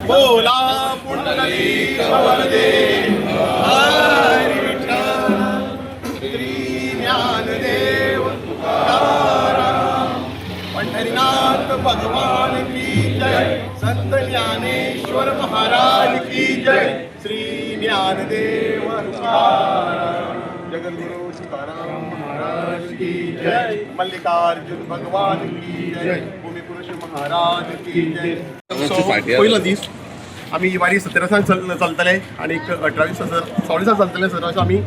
बोला पुंडलीक वरदे हरी विठ्ठल. श्री ज्ञानदेव तुकाराम. पंढरीनाथ भगवान की जय. संत ज्ञानेश्वर महाराज की जय. श्री ज्ञानदेव तुकाराम. जगद्गुरु तुकाराम महाराज की जय. मल्लिकार्जुन भगवान की जय. भूमिपुरुष महाराज की जय. पयलो दीस आमी ही वारी 17 दिसांक चलतले आनी 18 दीस, 16 दिसांक चलतले. 17 दिसा आमी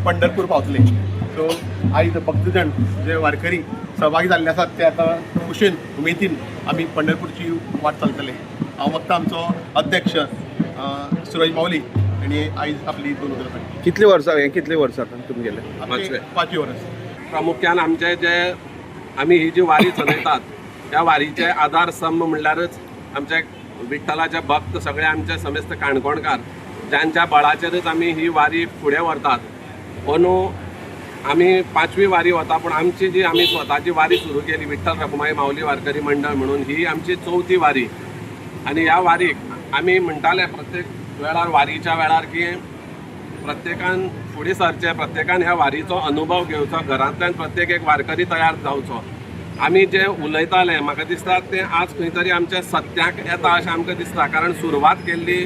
पंढरपूर पावतले. सो आयज भक्तजण जे वारकरी सहभागी जाल्ले आसात ते आतां खुशेन उमेदीन आमी पंढरपूरची वाट चलतले. हांव वक्ता आमचो अध्यक्ष सुरज मावली आनी आयज आपली दोन उतरां सांगता. कितली वर्सां हें, कितली वर्सां तुमी गेले? आमचे पांचवी वर्स. प्रामुख्यान आमचे जे आमी ही जी वारी चलयतात त्या वारीचे आधार स्तंभ म्हणल्यारच आमचे विठ्ठलाचे भक्त, सगळे आमचे समेस्त काणकोणकार, ज्यांच्या बळाचेरच आमी ही वारी फुडें व्हरतात. अंदू आमी पांचवी वारी वता, पूण आमची जी आमी स्वताची वारी सुरू केली, विठ्ठल रखुमाई माऊली वारकरी मंडळ म्हणून, ही आमची चवथी वारी. आनी ह्या वारीक आमी म्हणटाले प्रत्येक वेळार, वारीच्या वेळार, की प्रत्येकान फुडें सरचें, प्रत्येकान ह्या वारीचो अनुभव घेवचो, घरांतल्यान प्रत्येक एक वारकरी तयार जावचो. आमी जे उलयताले, म्हाका दिसता तें आज खंय तरी आमच्या सत्याक येता अशें आमकां दिसता. कारण सुरवात केल्ली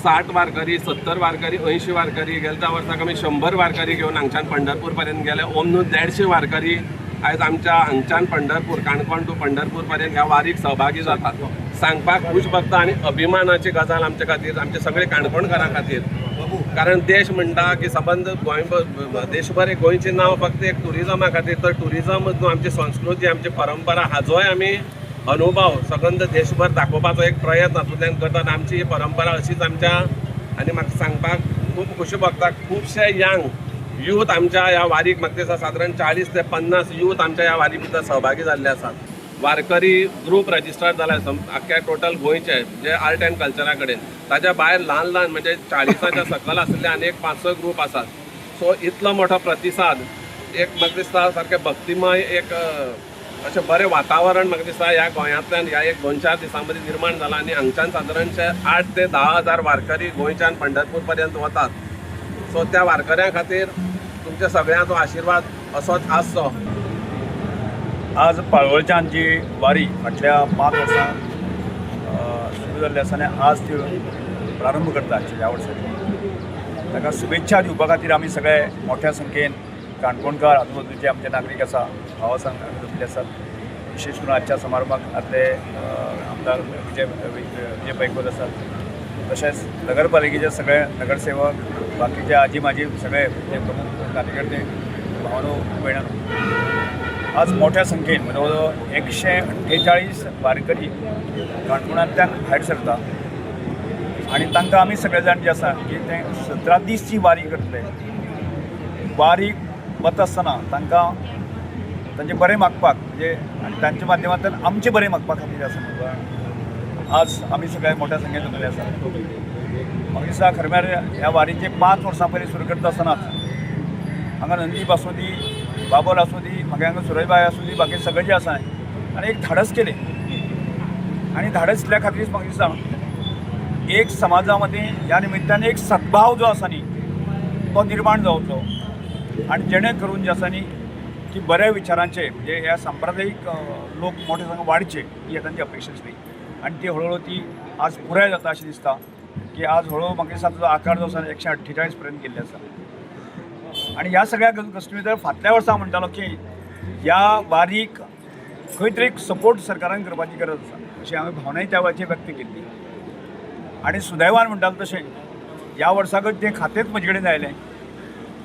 60 वारकरी, 70 वारकरी, 80 वारकरी, गेल्या वर्साक आमी 100 वारकरी घेवन हांगच्यान पंढरपूर पर्यंत गेले. ओमनू 150 वारकरी आयज आमच्या हांगच्यान पंढरपूर, काणकोण टू पंढरपूर पर्यंत ह्या वारीक सहभागी जातात. सांगपाक खूश भोगता आनी अभिमानाची गजाल आमचे खातीर, आमचे सगळे काणकोणकारां खातीर. कारण देश म्हणटा की सबंद गोंय देशभर एक गोंयचें नांव फक्त एक टुरिजमा खातीर, तर टुरिजम न्हू, आमची संस्कृती, आमची परंपरा हाजोय आमी अनुभव सबंद देशभर दाखोवपाचो एक प्रयत्न हातूंतल्यान करतात. आमची ही परंपरा अशीच आमच्या. आनी म्हाका सांगपाक खूब खोशी भोगता, खुबशे यंग यूथ आमच्या ह्या वारीक, म्हाका दिसता सादारण 40 ते 50 यूथ आमच्या ह्या वारी भितर सहभागी जाल्ले आसात. वारकरी ग्रूप रजिस्टर जाला आख्ख्या टोटल गोंयचे, जे आर्ट अँड कल्चरा कडेन. ताच्या भायर ल्हान ल्हान, म्हणजे 40च्या सकल आशिल्ले आनी एक 5-6 ग्रूप आसात. सो इतलो मोठो प्रतिसाद, एक म्हाका दिसता सारकें भक्तिमय एक अशें बरें वातावरण म्हाका दिसता ह्या गोंयांतल्यान ह्या एक 2-4 दिसां मदीं निर्माण जालां. आनी हांगच्यान सादारणशे 8 ते 10 हजार वारकरी गोंयच्यान पंढरपूर पर्यंत वतात. सो त्या वारकऱ्यां खातीर तुमच्या सगळ्यांचो आशिर्वाद असोच आसचो. आज पाळवळच्यान जी वारी फाटल्या 5 वर्सां सुरू जाल्ली आसा आनी आज ती प्रारंभ करता ह्या वर्साची, ताका शुभेच्छा दिवपा खातीर आमी सगळे मोठ्या संख्येन काणकोणकार, आजूबाजूचे आमचे नागरीक आसा, भाव आसा, जमले आसात. विशेश करून आजच्या समारंभाक आदले आमदार विजय विजय पैकोज आसात, तशेंच नगरपालिकेचे सगळे नगरसेवक, बाकीचे आजी माजी सगळे जे प्रमुख कार्यकर्ते, भावानो भयणांनो, आज मोठ्या संख्येन जवळ जवळ 148 वारकरी काणकोणांतल्यान भायर सरता आनी तांकां आमी सगळे जाण जे आसा की ते 17 दीस जी वारी करतले, वारी वता आसतना तांकां तांचें बरें मागपाक म्हणजे आनी तांच्या माध्यमांतल्यान आमचें बरें मागपा खातीर आसा म्हणून आज आमी सगळे मोठ्या संख्येन जमले आसा. म्हाका दिसता खरें म्हळ्यार ह्या वारीचे 5 वर्सां पयलीं सुरू करता आसतनाच हांगा नंदीप आसूं दी, बाबल आसूं दी, मागीर हांगा सुरजबाय आसूं दी, बाकी सगळे जे आसा आनी एक धाडस केलें. आनी धाडस केल्या खातीर म्हाका दिसता एक समाजा मदीं ह्या निमित्तान एक सद्भाव जो आसा न्ही तो निर्माण जावचो आनी जेणे करून जे आसा न्ही की बऱ्या विचारांचे, म्हणजे ह्या सांप्रदायीक लोक मोठे संख्येन वाडचे ही तांची अपेक्षा आसली आनी ती हळूहळू ती आज पुराय जाता अशें दिसता की आज हळूहळू म्हाका दिसता ताचो आकार जो आसा 148 पर्यंत गेल्ले आसा. आनी ह्या सगळ्या गोश्टी भितर फाटल्या वर्सा म्हणटालो की ह्या वारीक खंय तरी एक सपोर्ट सरकारान करपाची गरज आसा अशी हांवें भावनाय त्या वेळाचेर व्यक्त केल्ली. आनी सुदैवान म्हणटालो तशें ह्या वर्साकच तें खातेंच म्हजे कडेन आयलें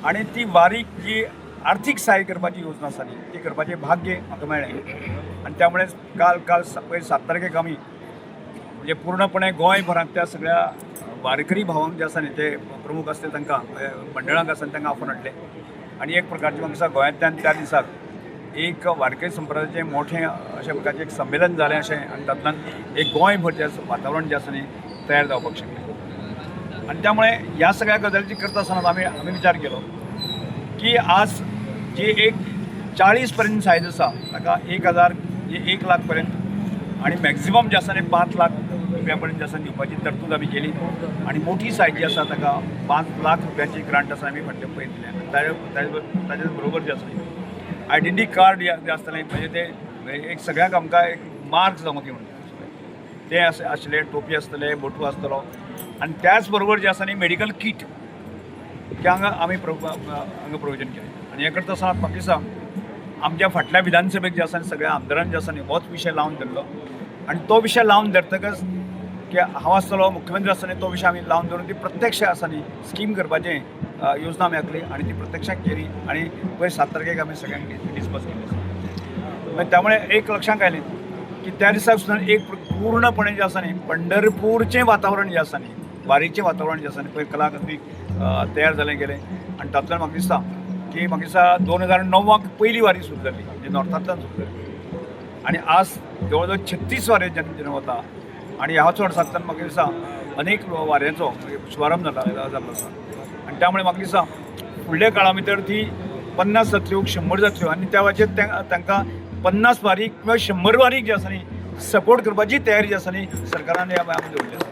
आनी ती वारीक जी आर्थीक सहाय्य करपाची योजना आसा न्ही ती करपाचें भाग्य म्हाका मेळ्ळें. आनी त्यामुळे काल काल पयर 7 तारखेक आमी म्हणजे पूर्णपणे गोंयभरांतल्या सगळ्या वारकरी भावांक जे आसा न्ही ते प्रमुख आसले तांकां, मंडळांक आसा तांकां आफोवन हाडले आनी एक प्रकारचें म्हाका दिसता गोंयांतल्यान त्या दिसाक एक वारकरी संप्रदायाचें मोठें अशें प्रकारचें एक संमेलन जालें अशें आनी तातूंतल्यान एक गोंयभर जें वातावरण जें आसा न्ही तयार जावपाक शकलें. आनी त्यामुळे ह्या सगळ्या गजालीची करता आसतना आमी आमी विचार केलो की आज जी एक 40 पर्यंत सायज आसा ताका 1000 म्हणजे 1 लाख पर्यंत आनी मॅक्झिमम जे आसा न्ही 5 लाख. रुपया पर्यंत जे आसा दिवपाची तरतूद आमी केली आनी मोठी सायज जी आसा ताका 5 लाख रुपयाची ग्रांट आसा आमी फाटले पयर दिल्या. आनी ताजे बरोबर जे आसा आयडेंटिटी कार्ड जे आसतलें, म्हणजे ते एक सगळ्यांक आमकां एक मार्क जावं ती म्हणटा ते आशिल्ले, टोपी आसतले, बोटू आसतलो आनी त्याच बरोबर जे आसा न्ही मेडिकल किट ते हांगा आमी हांगा प्रोविजन केलें. आनी हें करता आसतना म्हाका दिसता आमच्या फाटल्या विधानसभेक जे आसा सगळ्या आमदारांनी जे आसा न्ही होच विशय लावन धरलो आनी तो विशय लावन धरतकच की हांव आसतलो मुख्यमंत्री आसतना तो विशय आमी लावन धरून ती प्रत्यक्ष आसा न्ही स्कीम करपाचें योजना आमी आंखली आनी ती प्रत्यक्षात केली आनी पयर 7 तारखेक आमी सगळ्यांक डिस्पर्स केली आसा. मागीर त्यामुळे एक लक्षांत आयलें की त्या दिसा सुद्दां एक पूर्णपणे जें आसा न्ही पंढरपूरचें वातावरण जें आसा न्ही, वारीचें वातावरण जें आसा न्ही, पयर कलाकृती तयार जालें गेलें. आनी तातूंतल्यान म्हाका दिसता की म्हाका दिसता 2009 क पयली वारी सुरू जाली, म्हणजे नॉर्थांतल्यान सुरू जाली आनी आज जवळ जवळ 36 वारी जन जन वता. आनी ह्याच वर्सांतल्यान म्हाका दिसता अनेक वाऱ्यांचो शुभारंभ जाल्लो आसा. आनी त्यामुळे म्हाका दिसता फुडल्या काळा भितर ती 50 जातल्यो, 100 जातल्यो आनी त्या वाचेर तांकां 50 वारीक किंवा 100 वारीक जे आसा न्ही सपोर्ट करपाची तयारी जी आसा न्ही सरकारान ह्या दवरली आसा.